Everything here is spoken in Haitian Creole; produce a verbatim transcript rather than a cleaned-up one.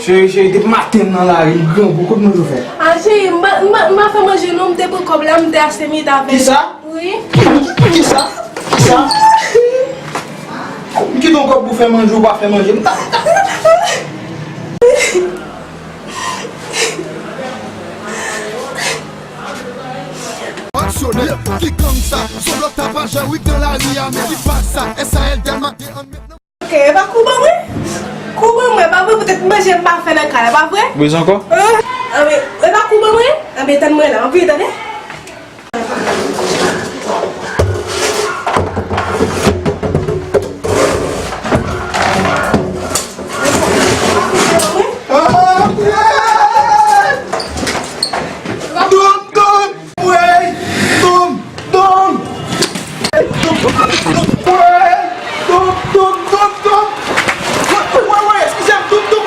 Cheri, cheri, depi maten m nan lari, m grangou, kot manje w fè? A, cheri, m pa, m pa, m pa fè manje non, m te pran kòb la, m te achte mita avè. Kisa? Wi. Kisa? Kisa? M kite yon kòb pou fè manje, ou pa fè manje. M ta, m ta. Aksyonè, ki gang sa? Son blòk tapajan, wi, nan lari a, men ki pa sa? S A L Delma te ann met nan. Ok, e pa kou ban mwen? Kou ban mwen, pa vre, poutèt manje m pa fè nan kay la, pa vre? Bezwen ankò? Hein? Anben, e pa kou ban mwen? Anben, tann mwen la, anpil, tande? Ah, yeah! Dom, dom! Wey! Dom! Dom! Wey! Dom, dom, dom, dom! Wey, wey, wey, eskize m, dom, dom!